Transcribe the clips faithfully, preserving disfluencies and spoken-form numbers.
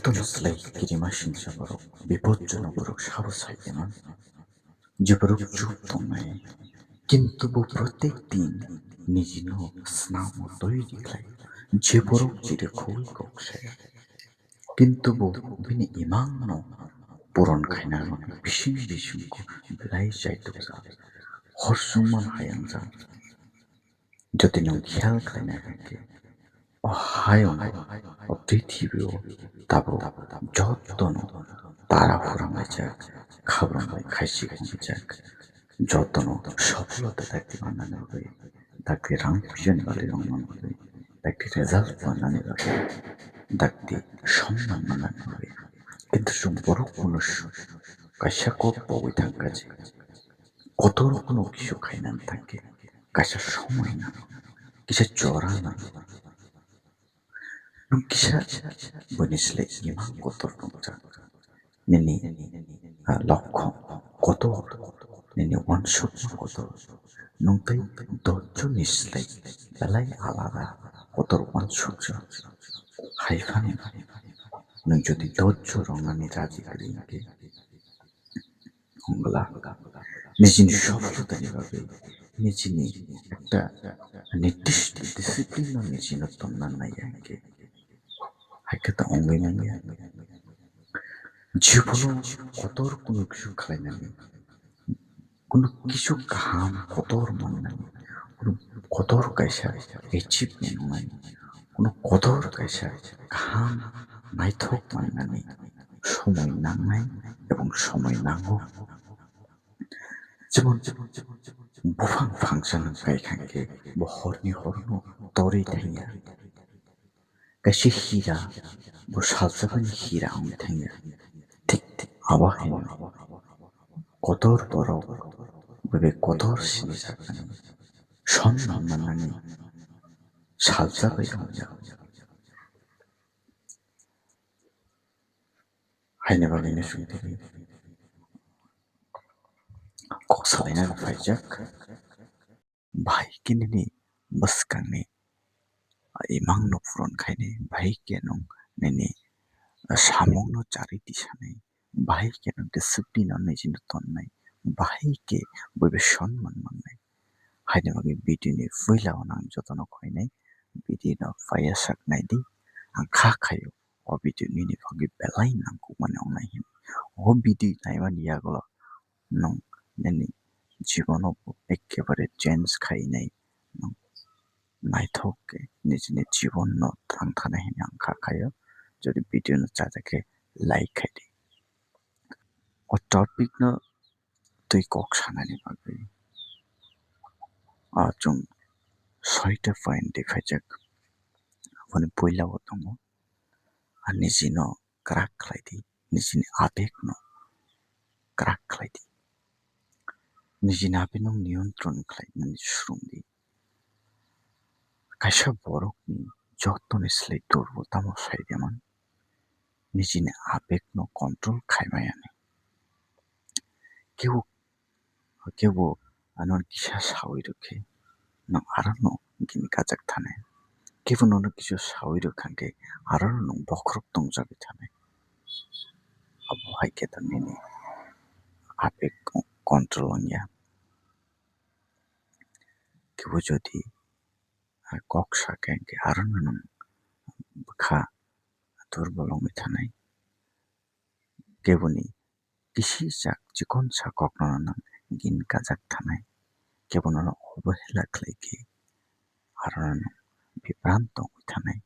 Jotono slai kirima singsa borok, bipodjonok borok sabo sai de man. Je borok chup tongnai, kintu bo protek din nijino snamo toiri khlai. Je borok chirikhogwi kok saya, kintu bo bini imangno puron khaina bising bisingko belai chaitukjak, horsongman hayungjak. Jodi nwng khiyal khlainai hwnkhe, o hayungo, o prithibi o tabuk jotono tara huram laijak, khabrang bai khaisi wngjak, jotono sopholota dakti mannani bagwi, dakti rang puisani bagwi rwngmani bagwi, dakti result mannani bagwi, dakti somman mannani bagwi. Kintu chwng borok kuno kaisa kok pogwi thangkha je, kotor kuno kisu khainani thangkhe kaisa somoi nango, kisa jora nango. Nwng kisa buini slai imang kotor nukjak. Nini, ah, lokhong kotor, nini uansukma kotor. Nwng tei doijoni slai belai alada kotor uansukjak. Hai phano nwng jodi doijo rwngnani raji kwrwi hwnkhe, wngla. Nijini sopholotani bagwi nijini ekta nirdisto discipline no nijino tonna naiya hwnkhe, hai khe ta wngwi manya. Jibono kotor kunu kisu khlainani, kunu kisu kaham kotor mannani, kunu kotor kaisa achievement wngnani, kunu kotor kaisa kaham naithok mannani somoi nangnai ebong somoi nango. Jemon, buphang phangsa nang kaikha khe bo horni horno torwi thangya. Kaisa hira, bo salsa bani hira wngwi thangya. Thik, thik abo haino kotor borok, bebak kotor sinijakmani, son manmani salsa bai wngya. Haini bagwino chwng tini kok salaina phaijak. Bahai khe nini bwskangni imangno puron khainai, bahai khe nwng nini samungno charwi tisanai, bahai khe nwng discipline-o nijino tonnai, bahai khe bwbwi sonman mannai. Haini bagwi video ni puila o nang jotono khainai, video no paiya sak naidi, ang kha khaio o video nini bagwi belai nangkukmani wngnai hwnwi. O video naimani yagulo nwng nini jibono bo ekkebare change khainai, nwng naithok khe nijini jibonno thang thanai hwnwi ang kha khaio. Jodi video no chajak khe like khaidi. O topic no twi kok sanani bagwi, ah, chwng soita point twi phaijak. Aboni puila o tongo, ah, nijino kwrak khlai di, nijini abegno kwrak khlai di, nijini abegno niyantron khlaimani swrwng di. Kaisa borokni jotoni slai durbol tamo sai de man, nijini abegno control khai maya ni. Kebo, kebo ano kisa sawi rwkhe nwng aro no gini kajak thanai. Kebo nono kisa sawi rwkha khe aro no nwng bokhorok tongjagwi thanai. Abo hai khe ta nini abeg control wngya. Kebo jodi kok sakhe hwnkhe aro no nwng bwkha durbol wngwi thanai. Keboni kisisa chikonsa kokno nwng gini kajak thanai. Kebo nono obhela khlai khe aro no nwng bibranto wngwi thanai,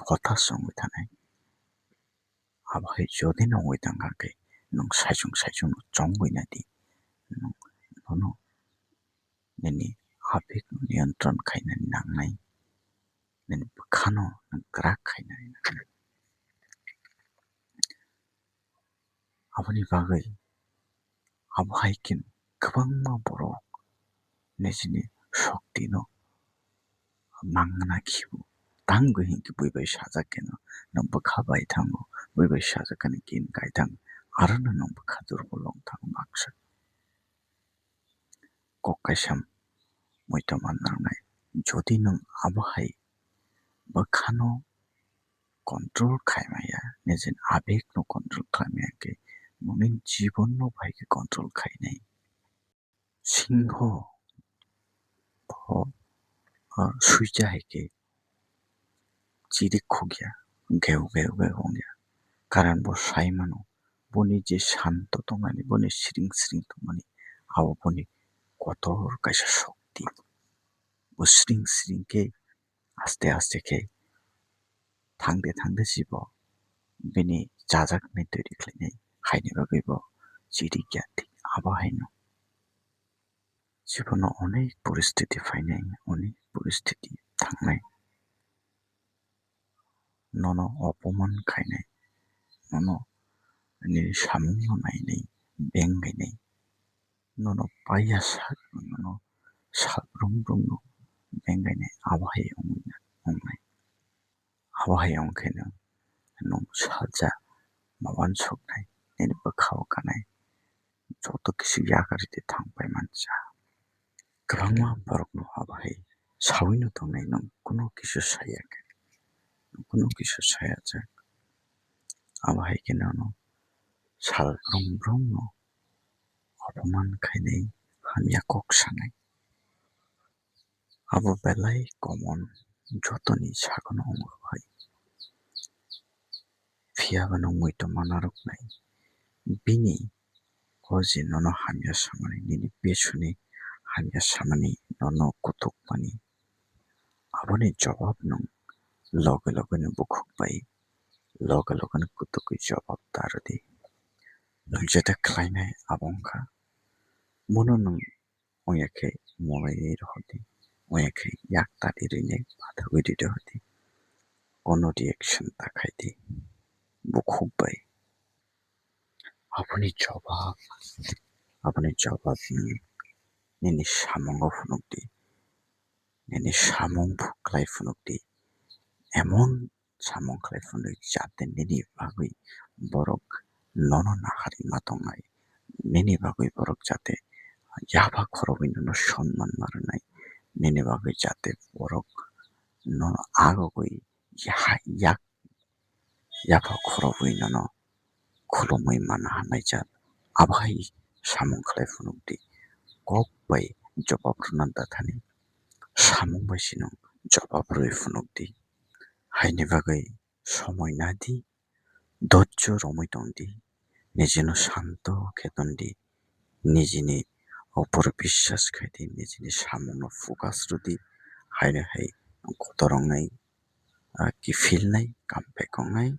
hotas wngwi thanai. Abo hai jodi no wngwi tangkha khe nwng saichung saichung no chongwi naidi, nwng bono nini abeg no niyantron khainani nangnai, nini bwkhano nwng kwrak khainani nangnai. Aboni bagwi abo hai khe kwbangma borok nijini shokti no mangna khibu. Tangwi hinkhe bui bai sajak khe no, nwng bwkha bai thango, bui bai sajak khe no gini kai thang, aro no nwng bwkha durbol wng thango baksa. Kok kaisa muitu man nangnai. Jodi nwng abo hai bwkhano control khai maya, nijini abeg no control khai maya khe, nini jibon no bai khe control khai nai. Singho bo, ah, suija hai khe chirik khukya, geu geu geu wngya. Karon bo sai mano, boni je shanto tongmani, boni siring siring tongmani, abo boni kotor kaisa shokti. Bo siring siring khe aste aste khe thangde thangde se bo bini chajaknai twi rwkhlainai, haini bagwi bo chirikya thik abo haino. Jibono onek poristiti phainai, onek poristiti thangnai, nono opoman khainai, nono nini samungno nainai, beng kainai, nono paiya sak, nono sal brum brumno beng kainai, abo hai wngwi na-, wngnai. Abo hai wngkhe nwng, nwng salsa ma uansuknai, nini bwkhao kanai, joto kisi yakarwi twi thang pai mansa. Kwbangma borokno abo hai sawino tongnai, nwng kunu kisa saya khe, kunu kisa saya jak. Abo hai khe nono sal brum brumno opoman khainai, hamya kok sanai. Abo belai common, jotoni sagono wngo hai. Phiya bono muitu mana rwknai. Bini o je nono hamya samani, nini pesuni hamya samani nono kutukmani, aboni jobab nwng loge loge ni bukhuk bai, loge loge ni kutukwi jobab ta rwdi. Nwng jeta khlainai abo wngkha, bono nwng wngya khe molaiwi rohordi, wngya khe yak tadi rwinai pathogwi rwi rohordi. Kono reaction ta khaidi bukhuk bai. Aboni jobab, aboni jobab nwng nini samungo phunukdi, nini samung khlai phunukdi. Emon samung khlai phunukdi jate nini bagwi borok nono naharwi ma tongnai, nini bagwi borok jate yapha khorobwi nono sonman ma rwnai, nini bagwi jate borok nono agogwi ya-, yak yapha khorobwi nono khulumwi manna hwnwi jak. Abo hai samung khlai phunukdi. Kok bai jobab rwna da thani, samung bai se nwng jobab rwwi phunukdi. Haini bagwi somoi nadi, dojjo romwi tongdi, nijino shanto khe tondi, nijini opor biswas khaidi, nijini samungno focus rwdi, haino hai kotor wngnai, ah, kiphilnai, kampek wngnai,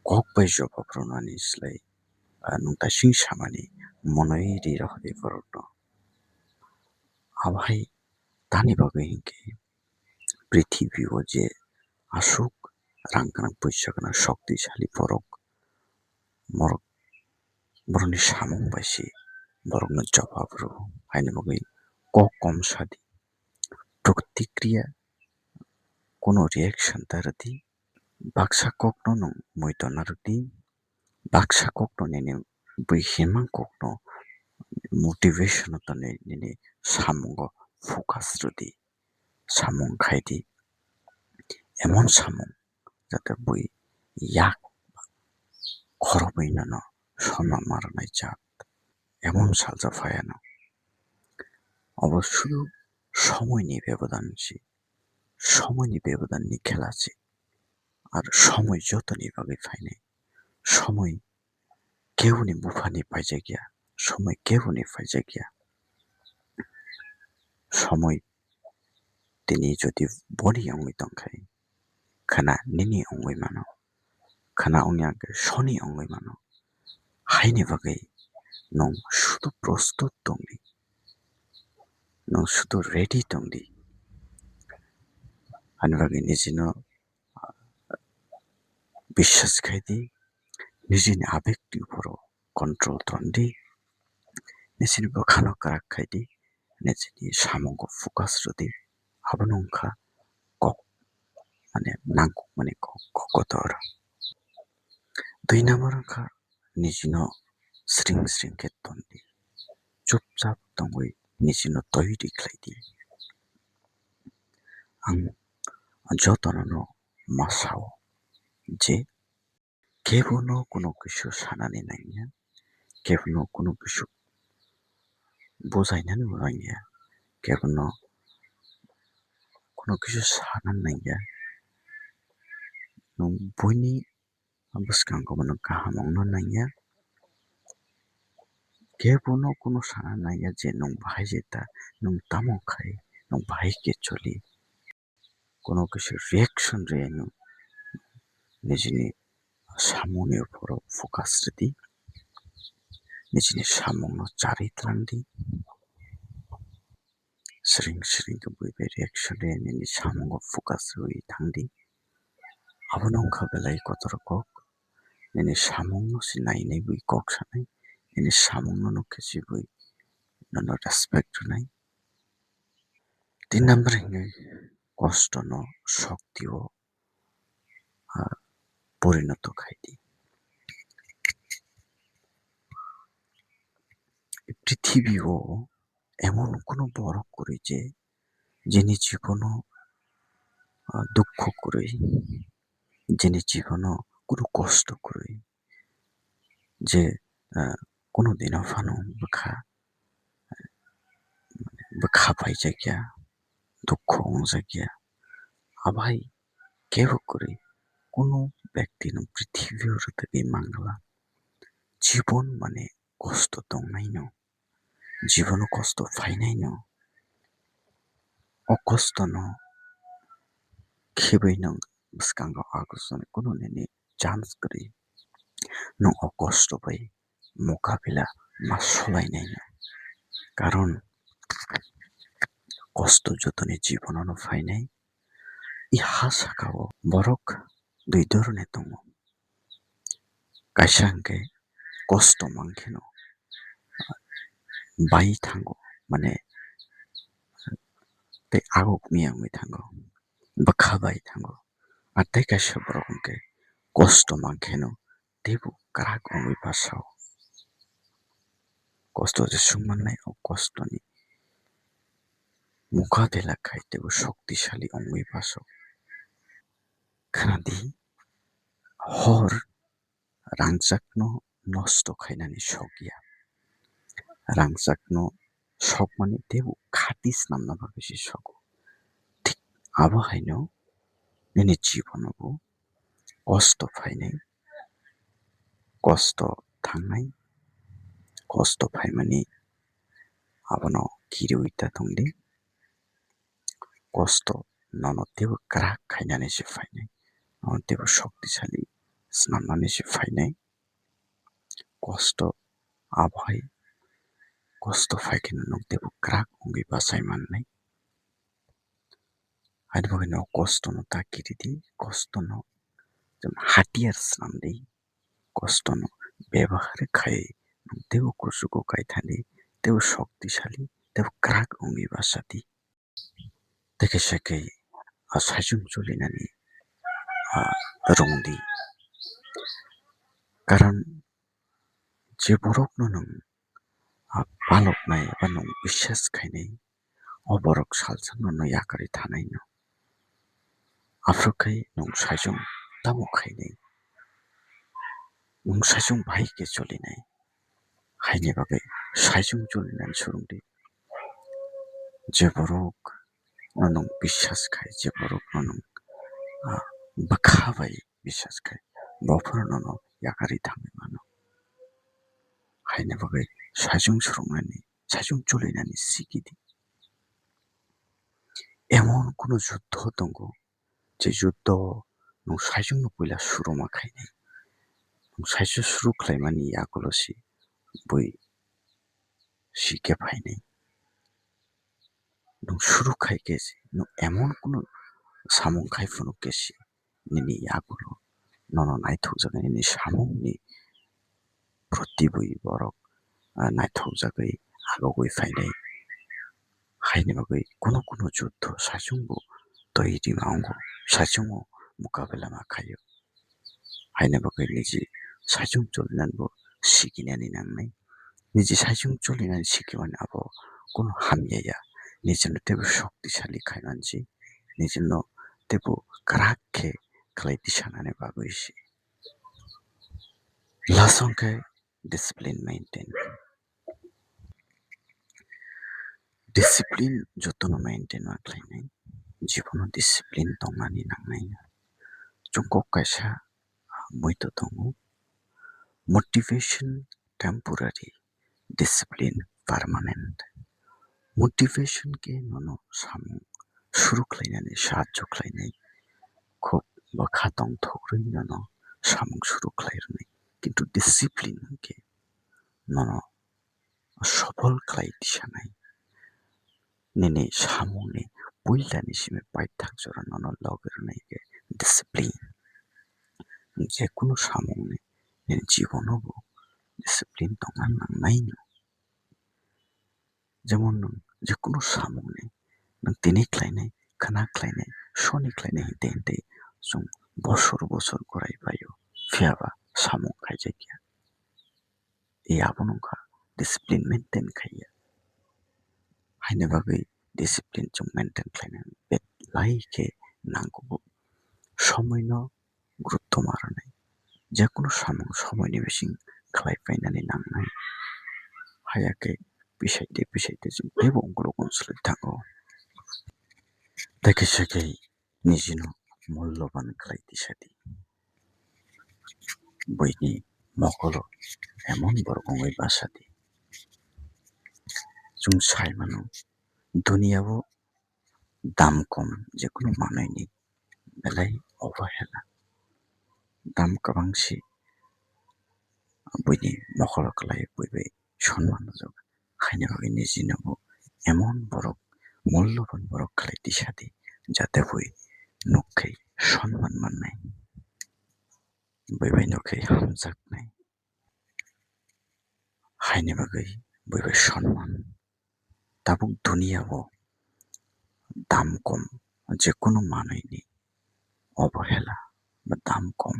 kok bai jobab rwnani slai, ah, nwng taising samani monwi ri rohordi borokno. Abo hai tani bagwi hinkhe prithibi o je aswk rang gwnang, pwisa gwnang, shoktisali borok, borok, borokni samung bai se borokno jobab rw, haini bagwi kok kom sadi, protikriya, kono reaction ta rwdi, baksa kokno nwng muitu narwkdi, baksa kokno nini bui himang kokno motivation o tonwi nini samungo focus rwdi, samung khaidi, emon samung jate bui yak khorobwi nono sonna ma rwnai jat, emon salsa phaiano. Obo sudu somoini bebodan se, somoini bebodanni khela se. Ar somoi jotoni bagwi phainai. Somoi keboni buphani paijakya, somoi keboni paijakya. Somoi tini jodi boni wngwi tongkhai, khwna nini wngwi mano, khwna wngya khe soni wngwi mano. Haini bagwi nwng sudu prostut tongdi, nwng sudu ready tongdi. Ani bagwi nijino biswas khaidi, nijini abeg twi phoro control tondi, nijini bwkhano kwrak khaidi, nijini samungo focus rwdi, abono wngkha kok, mane nangkukmani kok, kok kotor. Dui number wngkha nijino sring sring khe tondi, chupchap tongwi nijino toiri khlaidi. Ang jotono no ma sao je kebono kuno kisu sanani nangya, kebono kuno kisu bujainani nangya, kebono kuno kisu sanani nangya. Nwng buini bwskango bono kaham wngna nangya. Kebono kuno sana nangya je nwng bahai je ta, nwng tamo khai, nwng bahai khe choli. Kuno kisa reaction rwya nwng nijini samungni uphoro focus rwdi, nijini samungno charwi twlangdi. Siring siring khe bui bai reaction rwya nini samungo focus rwui thangdi. Abono wngkha belai kotor kok. Nini samungno se nainai bui kok sanai, nini samungno nuk khe se bui nono respect rwnai. Tin number hwnkhe kostono soktio, ah, porinoto khaidi. Prithibi o emon kuno borok kwrwi je, jeni jibono, ah, dukho kwrwi, jeni jibono kuno kosto kwrwi, je, ah, kuno dino phano bwkha, bwkha paijakya, dukho wngjakya. Abai kebo kwrwi kuno bektino prithibi o rwtwgwi mangla. Jibon mane kosto tongnaino, jibono kosto phainaino, o kostono khibui nwng bwskango agusoni kuno nini chance kwrwi. Nwng o kosto bai mokabila ma solainaino, karon kosto jotoni jibonono phainai. I ha sakao borok dui dhoroner tongo. Kaisa hwnkhe kosto mankheno bai thango, mane tei aguk miyangwi thango, bwkha bai thango. Ar tei kaisa borok hwnkhe kosto mankheno teibo kwrak wngwi basao. Kosto jesuk mannai, o kostoni mokabila khai teibo shoktisali wngwi basao. Khnadi, hor rangchakno nosto khainani sokya. Rangchakno sokmani teibo khati snamna bagwi se sogo. Thik abo haino nini jibonobo kosto phainai, kosto thangnai, kosto phaimani abono kiriui ta tongdi. Kosto nono teibo kwrak khainani se phainai, nono teibo shoktisali snamnani se phainai. Kosto abai, kosto phaikheno nwng teibo kwrak wngwi bachai mannai. Haini bagwino kostono ta kiridi, kostono hatiyar swnamdi, kostono bebahar khai nwng teibo kuchugo kaithandi, teibo shoktisali, teibo kwrak wngwi bachadi. Tei kaisa khe a saichung cholinani, ah, rwngdi. Karon je borokno nwng, ah, paloknai eba nwng biswas khainai, o borok salsa nono yakarwi thanaino. Aphuru khe nwng saichung tamo khainai? Nwng saichung bahai khe cholinai. Haini bagwi saichung cholinani swrwngdi. Je borok no nwng biswas khai, je borok no nwng, ah, bwkha bai biswas khai, bo phano nono yakarwi thangwi mano. Haini bagwi saichung swrwngnani, saichung cholinani sikidi. Emon kuno juddho tongo, je juddho nwng saichungno puila suru ma khainai. Nwng saichung suru khlaimani yagulo se bui sikhe phainai. Nwng suru khai khe se, nwng emon kuno samung khai phunuk khe se, nini yagulo nono naithokjaknai, nini samungni proti bui borok, ah, naithokjagwi agogwi phainai. Haini bagwi kunu kunu juddho saichungbo twi rima wngo, saichungo mokabela ma khaio. Haini bagwi niji saichung cholinani bo sikinani nangnai. Niji saichung cholinani sikimani abo kunu hamya ya. Nijino teibo shoktisali khai mansi, nijino teibo kwrak khe khlai tisanani bagwi se. Last hwnkhe discipline maintain. Discipline jotono maintain ma khlainai, jibono discipline tongnani nangnai. Chwng kok kaisa muito tongo, motivation temporary, discipline permanent. Motivation khe nono samung suru khlainani sahajyo khlainai, khub bwkha tongthok rwi nono samung suru khlai rwnai. Kintu discipline khe nono sofol khlai tisanai. Nini samungni puilani simi paithak jora nono logi rwnai khe discipline. Jekunu samungni nini jibono bo discipline tongna nangnaino. Jemon nwng jekunu samungni nwng tini khlainai, khwna khlainai, soni khlainai hinte hinte chwng bosor bosor gorai paio, phiyaba samung khaijakya. E abono wngkha discipline maintain khaiya. Haini bagwi discipline chwng maintain khlainani belai khe nangkukgo. Somoino gurutto ma rwnai. Jekunu samung somoini bising khlai painani nangnai. Haya khe pisaide pisaide chwng teibo ongkuluk ongsulwi thango. Tei kisa khe nijino mulloban khlai tisadi. Buini mokolo emon borok wngwi basadi. Chwng sai mano, duniya o dam kom jekunu manwini belai obohela. Dam kwbang se buini mokolo kwlai bui bai sonman rwjago. Haini bagwi nijino bo emon borok, mulloban borok khlai tisadi, jate bui nuk khe sonman mannai, bui bai nuk khe hamjaknai. Haini bagwi bui bai sonman. Tabuk duniya o dam kom, jekunu manwini obohela ba dam kom.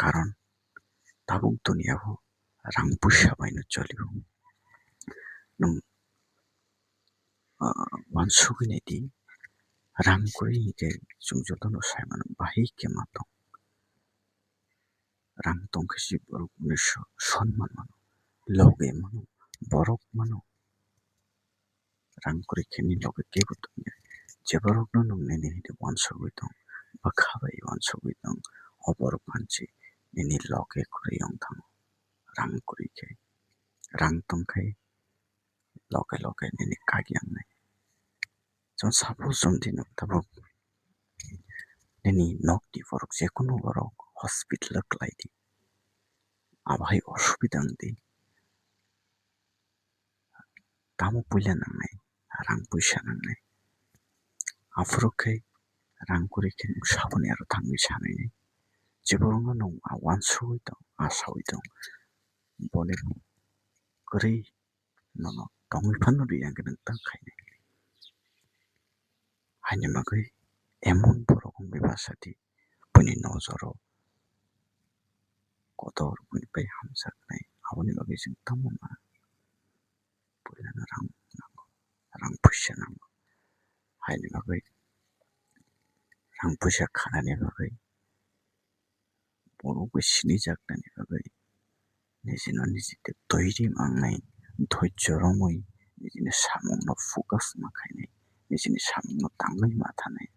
Karon tabuk duniya o rang puisa baino cholio. Nwng, ah, uansugwi naidi, rang kwrwi hinkhe chwng jotono sai mano bahai khe ma tong. Rang tongkhe se borok ni so-, sonman mano, loge mano, borok mano. Rang kwrwi khe nini loge kebo tongya. Je borokno nwng nini hwnwi uansugwi tong, bwkha bai uansugwi tong, o borok phan se nini loge kwrwi wng thango. Rang kwrwi khe, rang tongkhe loge loge nini kagyangnai. Chwng suppose chwng dino tabuk nini nokni borok jekunu borok hospital o kwlai di, abo hai osubida wng di, tamo puila nangnai, rang puisa nangnai. Aphuru khe rang kwrwi khe nwng saboni aro thangwi sanai nai, je borokno nwng a uansugwi tong, a saui tong, boni kwrwi nono tongwi phano rwya hwnkhe nwng tang khainai. Haini bagwi emon borok wngwi basadi, buini nojoro kotor, buini bai hamjaknai, aboni bagwi chwng tamo ma puilano rang nango, rang puisa nango. Haini bagwi rang puisa khanani bagwi borok bai sinijaknani bagwi nijino niji tei toiri mangnai, dhoijjo romwi nijini samungno focus ma khainai, nijini samungno tangwi ma thanai.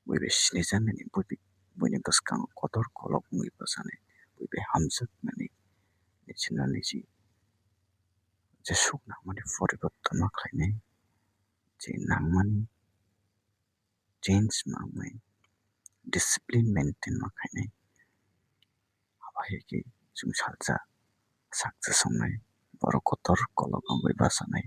Bui bai sinijaknani, bui bai, buini bwskango kotor kolok wngwi bwchanai, bui bai hamjaknani, nijino niji jesuk nangmani poriborton ma khlainai, je nangmani change ma wngnai, discipline maintain ma khainai. Abo hai khe chwng salsa success wngnai, borok kotor kolok wngwi bachanai,